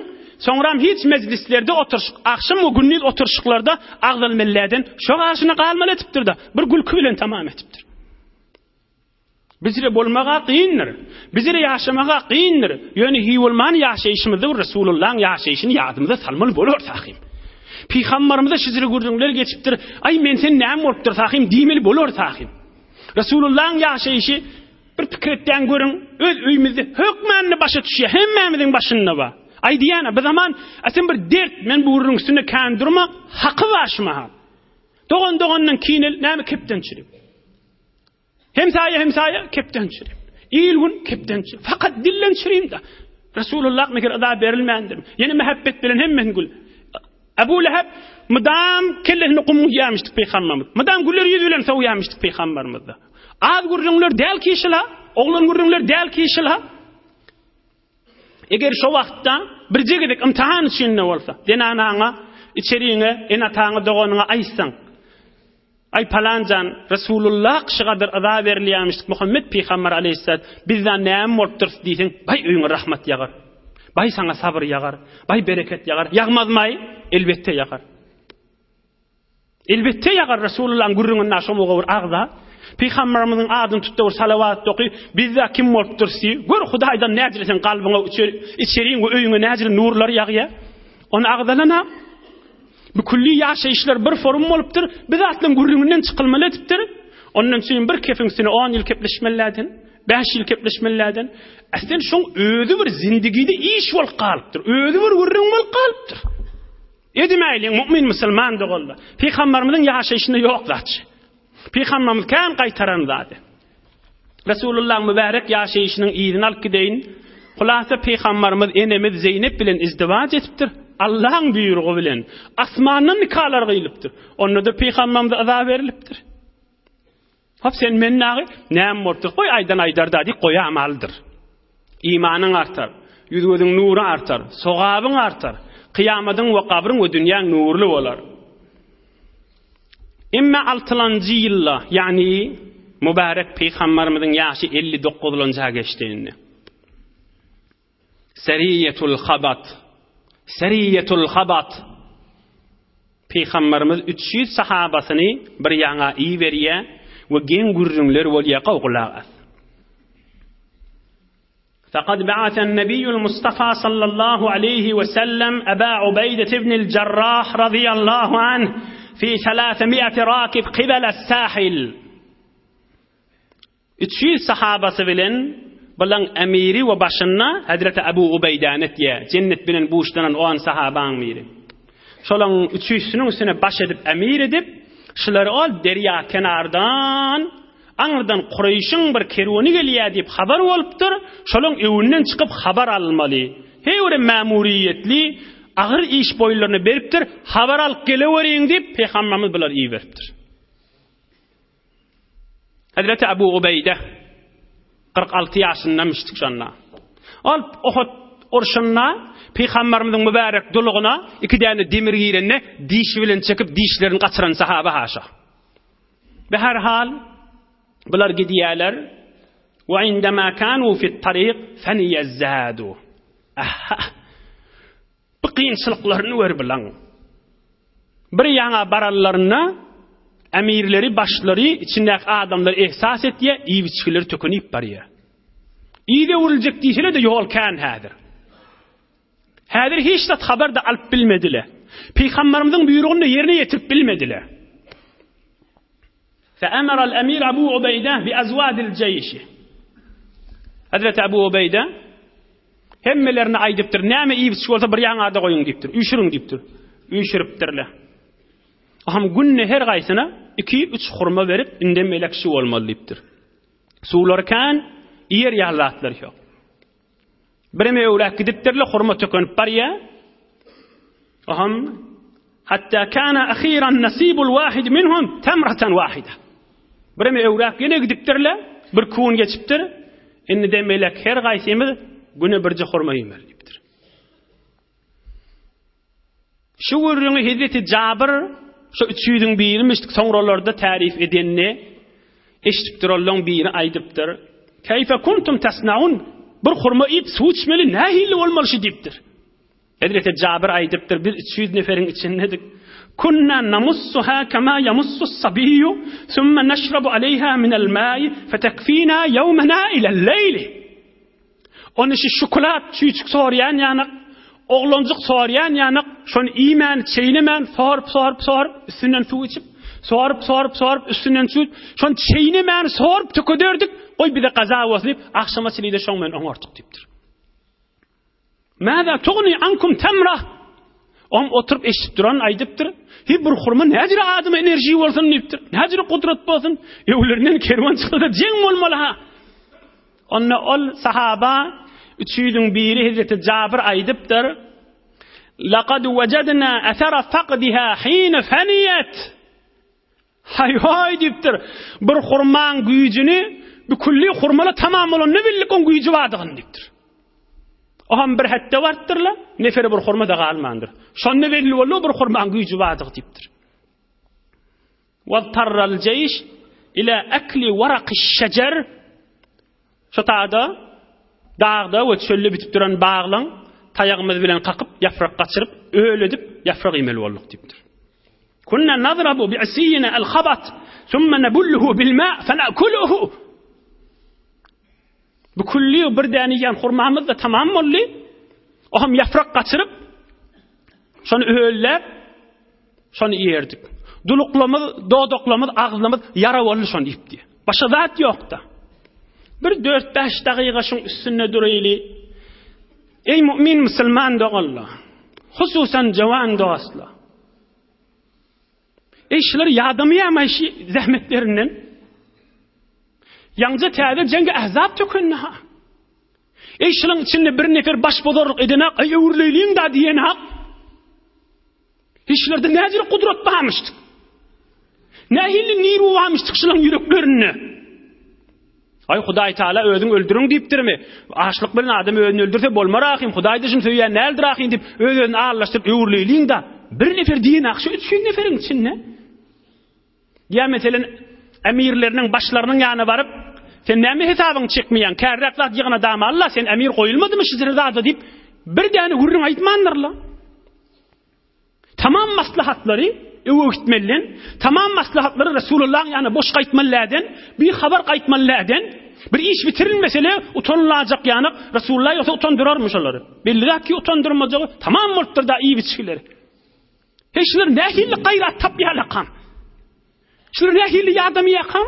soňram hiç mejlislerde oturyşyk, agşam we gündiz oturyşyklarda agzalmelläden şo garşyna galmaly etipdir-de, bir gülki bilen tamam etipdir. Bizre bolmaga kyndyr. Bizre ýaşamaga kyndyr. Ýöne hiý bolman ýaşaýşymyzda bir Resulullahyň ýaşaýşyny ýadymyza salmaly bolar sahym. Pygambarymyza şijre gürrüňler geçipdir. Aý men sen näme bolupdyr sahym diýmeli bolar sahym. Resulullahyň ýaşaýşy Bir pikir etýän görüň, öz öýümizde hökmände başa düşýär, hemmämiziň başynda bar. Aý diýýän, bir zaman, a sen bir dert, men bu gürrüň üstünde kän durma, haky bar şu mahal. Dogan dogandan kinel, näme kepden çürip. Hemsaýa hemsaýa kepden çürip. Il gün kepden çürip. Fakat dilden çüreyim da. Resulullah meger yza berilmändir. Ýene mähebbet bilen hemmesini gül. Ebu Leheb mydam kellesini gum guýýarmyşdyk pygamberimiz. Mydam güler ýüz bilen sowýarmyşdyk pygamberimizde. Az gürrüňler däl ki şyla, oglan gürrüňler däl ki şyla. Eger şo wagtda birje gezek imtihan üçin-de bolsa, zenanaňa, içeriňe, ene-ataňa, doganyňa aýtsaň, Aý palan jan, Resulullah şu gadar yza berilýärmişdik Muhammet pygamber aleýhissalat, bizden näme bolupdyrys diýseň, baý öýüňe rahmat ýagar. Baý saňa sabyr ýagar. Baý bereket ýagar. Ýagmazmaý? Elbetde ýagar. Elbetde ýagar Resulullahyň gürrüňinde şo muga bir agza. Pygamberimiziň adyny tutda bir salawat oky, bizde kim bolupdyrys diý. Gör Hudaýdan näjele sen kalbyňa içeriň we öýüňe näjele nurlar ýagýar. Ony agzalana Bu külli ýaşaýyşlar bir forum bolupdyr, bir zatlaryň gürrüňinden çykylmaly edipdir. Ondan üçin bir kefiň üstüne on ýyl kepleşmeliläden, bäş ýyl kepleşmeliläden. Äslen şoň özi bir zindigide iş bolup galypdyr, özi bir gürrüň bolup galypdyr. Edimäýliň mu'min musulman doganlar. Pygamberimiziň ýaşaýşynda ýok zat. Pygamberimiz kän gaýtaran zady. Resulullahyň mübärek ýaşaýşynyň yzyny alyp gideýin. Hulasa pygamberimiz enemiz Zeýnep bilen izdiwaç edipdir. Allahyň buýrugy bilen asmandan nikalar gyýylypdyr. Onda-da pygamberimize yza berilipdir. Hop sen men dagy näme bolupdyr? Goý aýdan aýdar-da diýip goýamalydyr. Imanyň artar, ýüz-gözüň nury artar, sogabyň artar, kyýamadyň we gabryň we dünýäň nurly bolar. Emma altylanjy ýylda, ýagny mübärek pygamberimiziň ýaşy 59-lanjy geçdi indi. Seriýetul Habat. Seriýetul Habat. Pygamberimiz 300 sahabasyny bir ýaňa iberýär we geň gürrüňler bolýar, gowy gulak as. Faqad ba'athan Nebiyyul Mustafa sallallahu aleyhi we sellem Eba Ubeýde ibnil Jarrah radiyallahu anh fi 300 rakib qibala sahil. 300 sahabasy bilen bulaň emiri we başynda Hazreti Ebu Ubeýdäni etýär. Jennet bilen buşlanan on sahabaň biri. Şolaň üçüsiniň üstüne baş edip emir edip, şulary ol derýa kenardan Aňyrdan Kureýşiň bir kerweni gelýär diýip habar bolupdyr, şolaň öňünden çykyp habar almaly. Heý bir mämuriýetli agyr iş boýunlaryna beripdir, habar alyp geleweriň diýip Pygamberimiz bulary iberipdir. Hezreti Abu Ubeýde 46 ýaşyndamışdyk şonda. Ol Uhud urşunda Pygamberimiziň mübärek dulugyna iki däne demir girende dişi bilen çekip dişlerini gaçyran sahaba haşa. Beherhal, bular gidýärler. Wa indema kanu fit tariq faniyazzadu. Aha. Bu kynçylyklaryny gör bilen. Bir ýaňa bararlarynda emirleri, başlary, içindäki adamlar ehsas etýär, iýip-içgileri tökenip barýar. Yza öwrüljek diýseler-de ýol kän häzir. Häzir hiç zat habar-da alyp bilmediler. Pygamberimiziň buýrugyny-da ýerine ýetirip bilmediler. Fe'emera el-emir Abu Ubeýde bi azwadil jeýşi. Hazreti Abu Ubeýde hemmelerine aýdypdyr, näme iýip-içip bolsa bir ýaňada goýuň diýipdir, üýşüriň diýipdir. Üýşüripdirler. Aham günde her gaýsyna 2-3 hurma berip, indem melek şu bolmaly diýipdir. Suwlary kän, iýer ýaly zatlary ýok. Bireme öwräk gidipdirler, hurma tökenip barýar. Aham. Hatta kana ahiran nasibul wahid minhum tamratan wahida. Bireme öwräp ýene gidipdirler, bir kun geçipdir. Indi de melek her gaýsymyz güne birje hurma iýmeli diýipdir. Şu gürrüňi Hezreti Jabyr şu üç ýüzüň birimişdik soňralarda tarif edenini eşidipdir olaň biri aýdypdyr. Keýfe kuntum tasnaun bir hurma iýip suw içmeli nähili bolmaly şu diýipdir. Hezreti Jabyr aýdypdyr biz 300 neferiň içindedik. Kunna namussuha kama yamussus sabiyyu summa nashrabu aleyha minel ma'i fetekfina yawmana ilel leyli. Ony şu şokolad çüýçük sorýan ýanak, oglanjyk sorýan ýanak, şony iýmän, çeýnemän, sorup, sorup, sorup, üstünden suw içip, sorup, sorup, sorup, üstünden suw içip, şony çeýnemän, sorup tükederdik, goý bize gaza bolsun diýip, agşama çenli-de şoň bilen oňardyk diýipdir. Mäzä tugni ankum temra. Oň oturyp eşidip duran aýdypdyr. Hi bir hurma näjire adama enerji bolsun diýipdir. Näjire gudrat bolsun. Öwlerinden kerwen çyksa jeň bolmaly ha. Onda ol sahaba üç ýüzüň biri Hezreti Jabir aýdypdyr. Laqad wajadna athara faqdiha hina faniyat. Haý-haý diýipdir. Bir hurmaň güýjüni bu külli hurmala tamam bolanda bildik oň güýji bardygyny diýipdir. Oňam bir hetde barypdyrlar, nefere bir hurma-da galmandyr. Şonda belli boldy bir hurmaň güýji bardygy diýipdir. Waztarral jeýş ila akli warakiş şejer Şu tada dagda we çölde bitip duran baglaň taýagymyz bilen kakyp, ýaprak gaçyryp, öl edip, ýaprak iýmeli bolduk diýipdir. Kunna nazrabu bi'siyina al-khabat, thumma nabulluhu bil-ma' fanakuluhu. Bu külli bir däne iýen hurmamyz da tamam boldy. O hem ýaprak gaçyryp, şony öllep, Şony iýerdik. Duluklamyz, dodaklamyz, agzymyz ýara boldy şony iýip diýýär. Başga zat ýok-da. Bir dört-bäş dagyga şuň üstünde duraýly. Eý mu'min musulman doganlar, hususan jawan dostlar. Eý şular ýadamaýarmy şu zähmetlerinden? Ýaňja täze jeňge Ahzab tökendi-ha. Eý şulaň içinde bir nefer baş bozarlyk edenak, eý öwrüleýliň-da diýenak. Işlerde näjele gudrat barmyşdyk. Nähili niru barmyşdyk şulaň ýüreklerinde. Aý Hudaý Taala özüň öldüriň diýipdirmi? Açlyk bilen adam özüni öldürse bolmar ahym, Hudaý da şuny söýýän däldir ahym diýip, öz-özüni allaşdyryp öwrüleýliň-da. Bir nefer diýen ak şu 300 neferiň içinde. Ýa meselen emirleriniň başlarynyň ýanyna baryp, sen näme hesabyňy çekmeýäň, kärräk zat ýygna dama Allah, sen emir goýulmadymy şu zada diýip, bir däne gürrüň aýtmandyrlar. Tamam maslahatlary öwe gitmeliden, tamam maslahatlary Resulullahyň ýanyna boş gaýtmalyläden, bir habar gaýtmalyläden, bir iş bitirilmesele utanylajak ýanak, Resulullah ýogsa utandyrarmyş olary. Belli zat ki utandyrmajagy tamam bolupdyr da iýip-içgileri. Heý şular nähili gaýrat tapýarlarkam? Şular nähili ýadamaýarkam?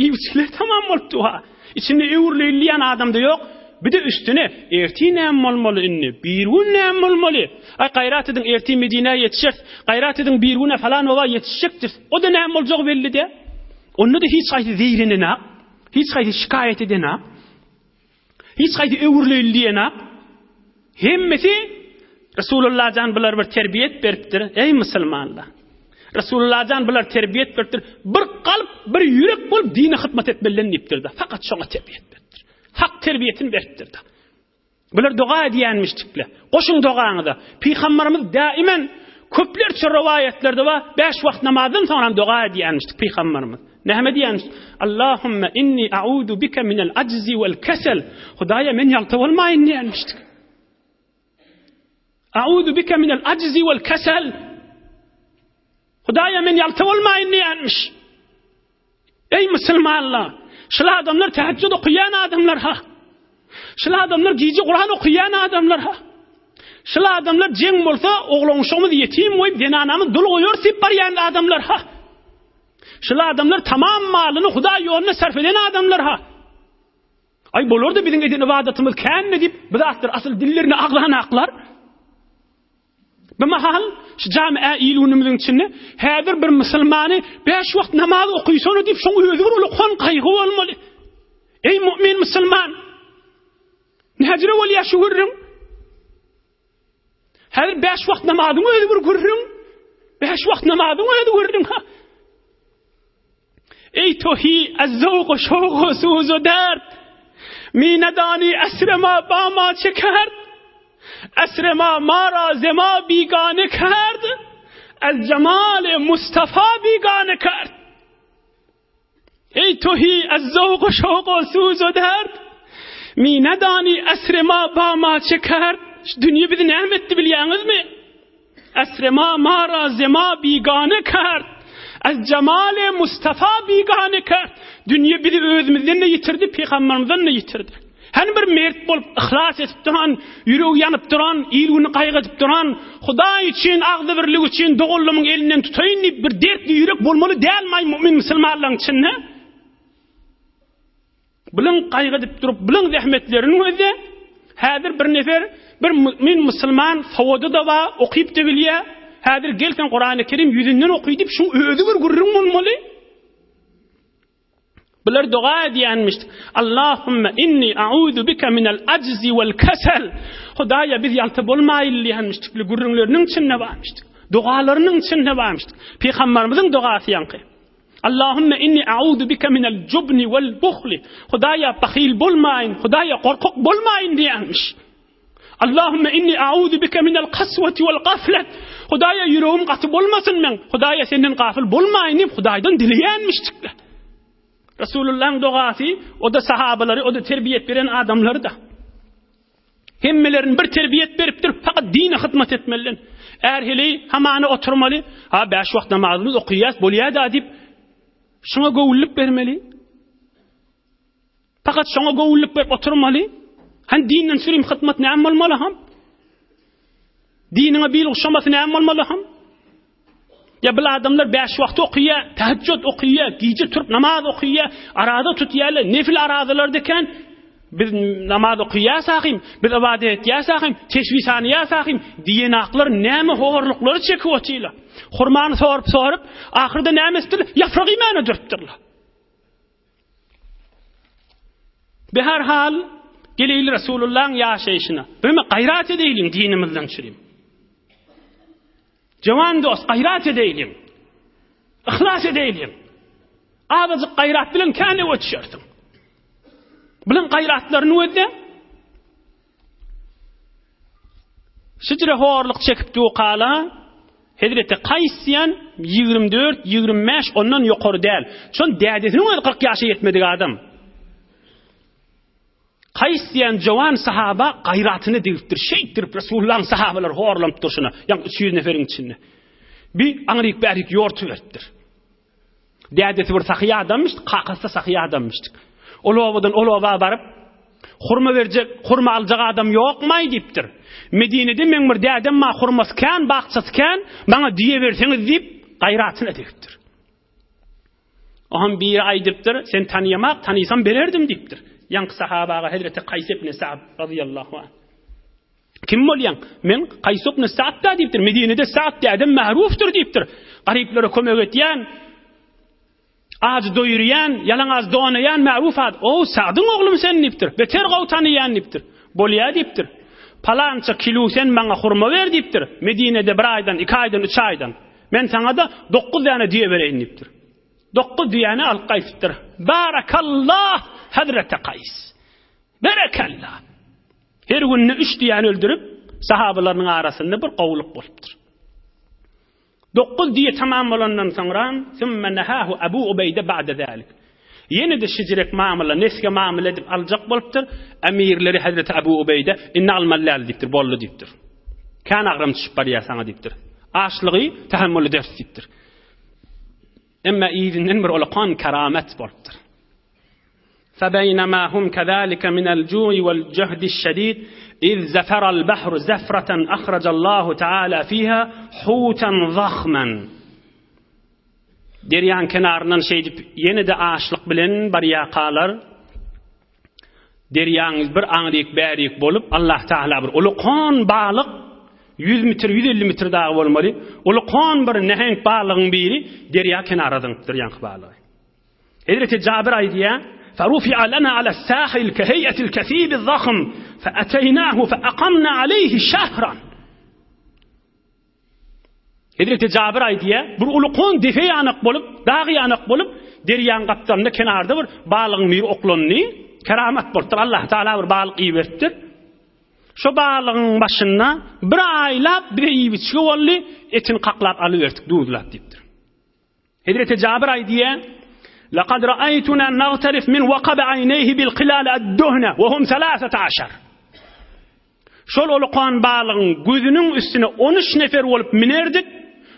Iýip-içgiler tamam bolupdy ha. Içinde öwrüleýin adam-da ýok. Bir de üstüne ertir näme bolmaly indi? Bir gün näme bolmaly? Aý gaýrat ediň ertir Medinä ýetişeris. Gaýrat ediň bir güne falan oba ýetişjekdir. O da näme boljagy belli däl. Onda-da hiç haýsy zeýrenenak, hiç haýsy şikaýat edenak. Hiç haýsy öwrüleýin diýenak. Hemmesi Resulullah jan bular bir terbiýet beripdir. Eý musulmanlar. Resulullah jan bular terbiýet beripdir. Bir kalp, bir ýürek bolup dine hyzmat etmeliler diýipdir-de. Fakat şoňa terbiýet beripdir. Hak terbiýetini beripdir-de. Bular doga edýänmişdikler. Goşuň dogaňyza. Pygamberimiz daimen köplerçe rowaýatlarda bar, bäş wagt namazdan soň hem doga edýänmişdik pygamberimiz. Näme diýýänmiş? Allahumma inni a'udu bika minel ajzi wal kesel. Hudaýa men ýalta bolmaýyn diýenmişdik. A'udu bika minel ajzi wal kesel. Hudaýa men ýalta bolmaýyn diýenmiş. Eý musulmanlar, şul adamlar teheccüd okaýan adamlar ha. Şul adamlar gije Kur'an okaýan adamlar ha. Şul adamlar jeň bolsa oglan-uşagymyz ýetim goýup zenanamyz dul goýarys diýip barýan adamlar ha. Şul adamlar tamam malyny Hudaý ýoluna sarf eden adamlar ha. Aý bolar-da biziň eden ybadatymyz känmi diýip, bu zatlar asyl dillerine agzanaklar. Bu mahal şu jami-ä il-günümiziň içinde häzir bir musulmany bäş wagt namaz okysana diýip şoň özi bir uly gaýgy bolmaly. Eý mu'min musulman! Näjire bolýar şu gürrüň? Häzir bäş wagt namazyň özi bir gürrüň. Bäş wagt namazyň özi gürrüň ha. Eý tohi az zowk şowk suz dert. Mi nedani esre ma ba ma çekerd. Esre ma mara zema bigane kerd. Ez cemal Mustafa bigane kerd. Eý tohi az zowk şowk suz dert. Mi nedani esre ma ba ma çekerd. Şu dünýe bizi näme etdi bilýäňizmi? Esre ma mara zema bigane kerd. Ez cemale Mustafa bigane kerd. Dünýe bizi özümizden-de ýitirdi, pygambermizden-de ýitirdi. Hany bir mert bolup yhlas edip duran, ýüregi ýanyp duran, il-güni gaýgy edip duran, Hudaý üçin, agzybirlik üçin doganlarymyň elinden tutaýyn diýip bir dertli ýürek bolmaly dälmaý mu'min musulmanlaryň içinde? Bulan gaýgy edip durup, bulan zähmetlerini gözle. Häzir bir nefer, bir mu'min musulman sowady-da bar, okyp-da bilýär. Häzir gelseň Kurany Kerim ýüzünden oky diýip, şuň özi bir gürrüň bolmaly. Bular doga edýänmiş. Allahumma inni a'uzu bika minel ajzi wal kasal. Hudaýa biz ýalta bolmaýyl diýenmişdikli gürrüňleriniň içinde barmyşdyk. Dogalarynyň içinde barmyşdyk. Pygamberimiziň dogasy ýaňky. Allahumma inni a'uzu bika minel jubni wal buhli. Hudaýa bahyl bolmaýyn, Hudaýa gorkak bolmaýyn diýenmiş. Allahumma inni a'uzu bika minel kaswati wal gaflet. Hudaýa ýüregim gaty bolmasyn meň. Hudaýa senden gafyl bolmaýyn diýip Hudaýdan dileýänmişdikler. Resulullahyň dogasy, o da sahabalary, o da terbiýet beren adamlary da. Hemmelerini bir terbiýet beripdir, fakat dine hyzmat etmeliler. Är heleý hamana oturmaly, ha bäş wagt namazymyz okaýas, bolýa-da diýip, şuňa göwünlik bermeli. Fakat şoňa göwünlik berip oturmaly. Hani dinden sürüm hyzmat näme bolmaly ham? Diniňe bil guşamasy näme bolmaly ham? Ya bil adamlar bäş wagt okaýar, tahajjud okaýar, gije turup namaz okaýar, araza tutýarlar, nefil arazalar deken. Biz namaz okaýas ahim, biz ibadet etýäs ahim, teşbih sanýas ahim diýen aklar näme horluklary çekip otyrlar. Hurmany sorup-sorup, ahyrda näme etdiler? Ýaprak iýmäne durupdyrlar. Be her hal, geleýli Resulullahyň ýaşaýşyna. Birme gaýrat edeýliň dinimizden çürim. Jawan dost, gaýrat edeýliň. Yhlas edeýliň. Azajyk gaýrat bilen käne öçýärsiň. Bilen gaýratlaryny gözle. Şijre horluk çekip dukala, Hezreti Kaýs diýen 24, 25 ondan ýokary däl. Şon dädesiniň özi 40 ýaşa ýetmedik adam. Kaýs diýen jowan sahaba gaýratyny degipdir, şeýtdirip Resulullahyň sahabalary horlanyp durşuna, ýaňky 300 neferiň içinde. Bir aňryk bärik ýortup beripdir. Dädesi bir sahy adamyş, kakasy-da sahy adamyşdyk. Ol obadan ol oba baryp, hurma berjek, hurma aljak adam ýokmaý diýipdir. Medinede meň bir dädem bar, hurmasy kän, bakjasy kän, maňa düýe berseňiz diýip, gaýratyna degipdir. Oňam biri aýdypdyr, sen tanyýamak, tanysam bererdim diýipdir. Ýaňky sahabaga hezreti Kaýs ibn Sa'd razyýallahu anh. Kim bolýaň? Men Kaýs ibn Sa'd da diýipdir. Medinede Sa'd dädem ma'rufdyr diýipdir. Garyplara kömek etýän, ajy doýurýan, ýalaňaç donaýan ma'ruf ad. O, Sa'dyň oglumy sen diýipdir. Beter gowy tanaýan diýipdir. Bolýa diýipdir. Palança kilo sen maňa hurma ber diýipdir. Medinede bir aýdan, iki aýdan, üç aýdan. Men saňa-da dokuz däne düýe bereýin diýipdir. Dokuz düýäni alyp gaýtypdyr. Barakallah Hazreti Kaýs. Berekella. Her günde üç düýäni öldürip, sahabalarynyň arasynda bir gowulyk bolupdyr. Dokuz düýe tamam bolandan soňra, Sümme nehahu Abu Ubeýde ba'de zalik. Ýene-de şijirek mamla, nesge mamla edip aljak bolupdyr. Emirleri Hazreti Abu Ubeýde, indi almaly däl diýipdir, boldy diýipdir. Kän agram düşüp barýar saňa diýipdir. Açlygy tahammul ederis diýipdir. Emma yzyndan bir ulakan keramet bolupdyr. فبينما هم كذلك من الجوع والجهد الشديد إذ زفر البحر زفرة أخرج الله تعالى فيها حوتا ضخما Derýaň kenaryndan şeýdip ýene-de açlyk bilen barýarkalar, derýaň bir aňryk bärik bolup, Allah Taala bir ulukan balyk 100 metr, 150 metr dagy bolmaly, ulukan bir näheňk balygyň biri derýa kenara zyňypdyr ýaňky balygy. Hezreti Jabir aýdýar, Farufi'a lana ala sahil keheýetil kesibi zahm, feateýnahu feakamna aleyhi şahran. Hezreti Jabir aýdýar, bir ulukon depe ýanak bolup, dag ýanak bolup, derýaň gapdalynda kenarda bir balygyň biri oklandy. Keramat bolupdyr. Allah Taala bir balyk iberipdir. Şo balygyň başynda bir aýlap bize iýip-içgi boldy, etini kaklap alyberdik, duzlap diýipdir. Hezreti Jabir aýdýar, Laqad ra'aytuna nagtarif min waqab aynayhi bil qilal ad-duhna wa hum 13. Şol ulukan balygyň gözüniň üstüne on üç nefer bolup münerdik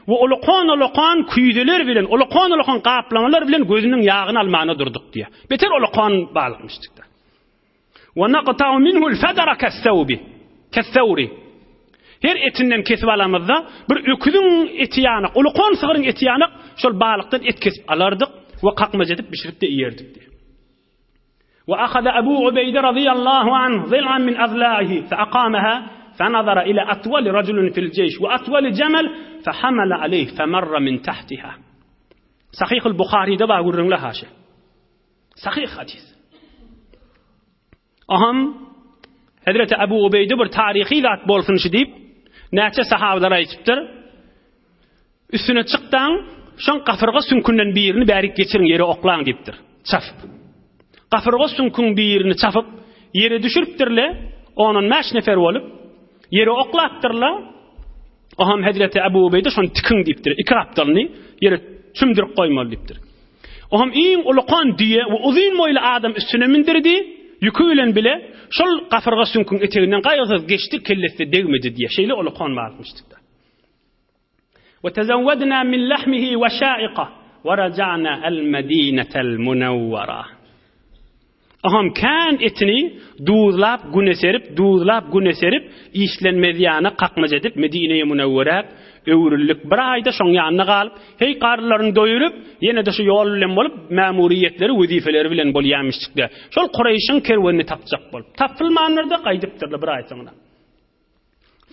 we ulukan-ulukan küýzeler bilen, ulukan-ulukan gaplamalar bilen gözüniň ýagyny almana durduk diýýär. Beter ulukan balykmyşdyk-da. Wa naqta'u minhu'l fadara kes-sawbi, kes-sawri. Her etinden kesip alamyzda bir öküziň eti ýanak, ulukan sygryň eti ýanak şol balykdan et kesip alardyk we kakmaç edip bişirip-de iýerdik diýýär. Wa ahaza Abu Ubeýde razyýallahu anh zil'an min azla'ihi fe akamaha fe nazara ila atwali rajulin fil jeýş we atwali jemal fe hamala aleyh fe marra min tahtiha. Sahyhul Buharyda bar gürrüňler haşa. Sahyh hadys. Aham Hezreti Abu Ubeýde bir taryhy zat bolsun şu diýip, näçe sahabalar aýdypdyr. Üstüne çykdaň, şoň gapyrga süňkünden birini bärik geçiriň, ýere oklaň diýipdir. Çapyp. Gapyrga süňküň birini çapyp, ýere düşüripdirle, on-on bäş nefer bolup, ýere oklapdyrla. Oham Hezreti Ebu Ubeýde şony tikiň diýipdir. Iki gapdalyny ýere çümdürip goýmaly diýipdir. Oham iň ulukan düýe we uzyn boýly adam üstüne mindirdi, ýüki bilen bile şol gapyrga süňküň eteginden gaýgysyz geçdi, kellesi degmedi diýýär. Şeýle ulukan barmyşdyk-da. We tezewwedna min lahmihi weşaika we raja'na el-Medinetel Munewwera. Aham kän etini duzlap güne serip, duzlap güne serip, işlenmez ýana kakmaç edip Medine-i Munewwerä öwrüldik. Bir aýda şoň ýanynda galyp, heý garynlaryny doýuryp, ýene-de şu ýol bilen bolup, mämuriýetleri, wezipeleri bilen bolýamyşjykda. Şol Kureýşiň kerwenini tapjak bolup. Tapylmandyr-da, gaýdypdyrlar bir aý soňra.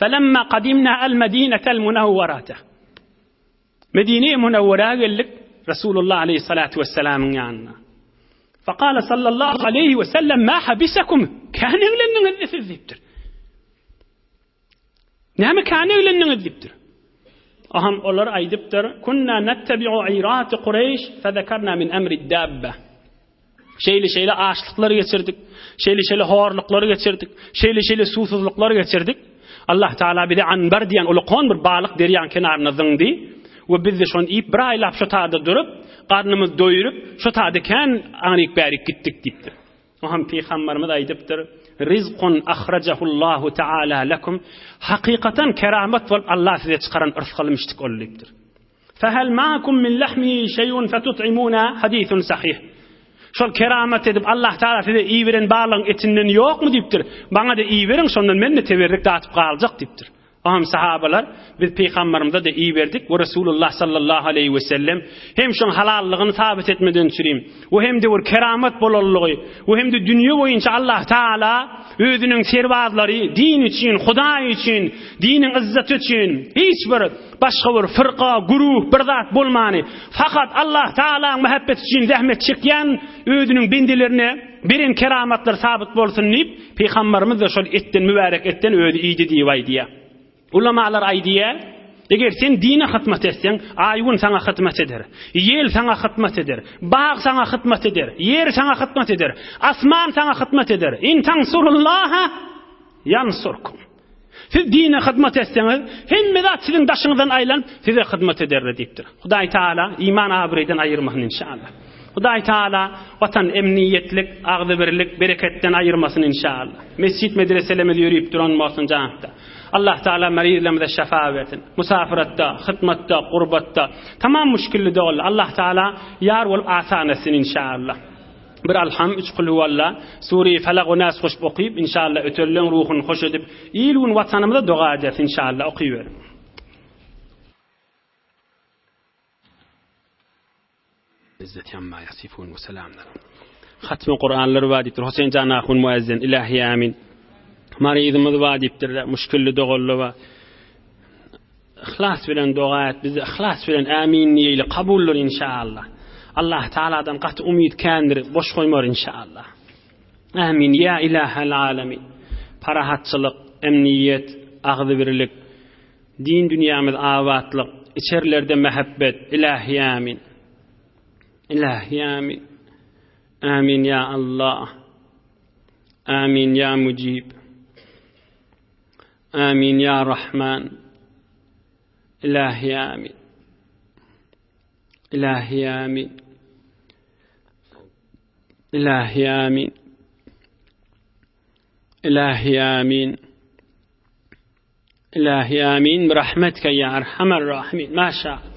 Felemma kadimna el Medinetel Munawwarata. Medine-i Munawwara geldik Resulullah aleyhissalatu vesselamyň ýanyna. Fekale sallallahu aleyhi ve sellem ma habisakum? Kän eglendiňiz siz diýipdir. Näme kän eglendiňiz diýipdir. Aham olar aýdypdyr, kunna nettebi'u irati Kureýş fezekarna min emri dabba. Şeýle-şeýle açlyklar geçirdik, şeýle-şeýle horluklar geçirdik, şeýle-şeýle suwsuzlyklar geçirdik. Allah Taala bize anbar diýen ulukan bir balyk derýaň kenaryna zyňdy we biz-de şony iýip bir aýlap şo taýda durup, garnymyzy doýuryp, şo taýda kän aňryk-bärik gitdik diýipdir. Oňam pygamberimiz aýdypdyr, Rizkun ahrajahullahu taala lekum, hakykatan keramat bolup Allah size çykaran yrsgalymyşdyk ol diýipdir. Fehel ma'akum min lahmihi şey'un fetut'imuna hadisun sahih. Şol keramat edip Allah Taala size iberen balygyň etinden ýokmy diýipdir. Maňa-da iberiň, şondan men-de teberrik datyp galjak diýipdir. Aham sahabalar biz pygamberimize-de iberdik we Resulullah sallallahu aleýhi we sellem hem şoň halallygyny sabyt etmeden çürim we hem-de bir keramat bolanlygy we hem-de dünýe boýunça Allah Taala özüniň serbazlary din üçin, Hudaý üçin, diniň yzzaty üçin hiç bir Başga bir fyrka, güruh, bir zat bolmany, fakat Allah Tagalaň mähebbeti üçin zähmet çekýän özüniň bendelerine beren keramatlary sabyt bolsun diýip, Pygambarymyz-da şol etden, mübärek etden özi iýdi diýip aýdýar. Ulamalar aýdýar, Eger sen dine hyzmat etseň, aý-gün saňa hyzmat eder, ýel saňa hyzmat eder, bag saňa hyzmat eder, ýer saňa hyzmat eder, asman saňa hyzmat eder. In tansurullaha ýansurkum. Siz dine hyzmat etseňiz, hemme zat siziň daşyňyzdan aýlanyp, size hyzmat ederler diýipdir. Hudaý Taala iman abraýdan aýyrmasyn inşallah. Hudaý Taala watan emniýetlik, agzybirlik, bereketden aýyrmasyn inşallah. Mesjit medreselerimiz ýörüp duran bolsun janatda. Allah Taala marizlerimize şefa bersin. Musafiratda, hytmatda, gurbatda, tamam müşkilli dogul. Allah Taala ýar bolup asan etsin inşallah. Bir Alham, üç Kulhuwalla, Sure-i Felak we Nas goşup okyp, inşallah ötenleň ruhuny hoş edip, il-gün Watanymyza doga ederis inşallah okyberiň. Izzeti amma yasifun we selamun ala. Hatmy Kur'anlar bar diýipdir. Huseýin jan ahun muezzin ilahi amin. Maryzymyz bar diýipdir. Müşkilli doganlar bar. Yhlas bilen doga et, biz yhlas bilen ämin diýeli, kabuldyr inşallah. Allah Taaladan gaty umyt kändir, boş goýmar inşallah. Ämin ýa ilahel alemin. Parahatçylyk, emniýet, agzybirlik, din dünýämiz abatlyk. içerilerde mähebbet. Ilähi amin. Ilähi amin. Amin ýa Allah. Amin ýa Mujib. Amin ýa Rahman. Ilähi amin. Ilähi amin. Ilähi amin. Ilähi amin. Ilähi amin. Bi rahmetike ýa erhamer rahimin. Maşa.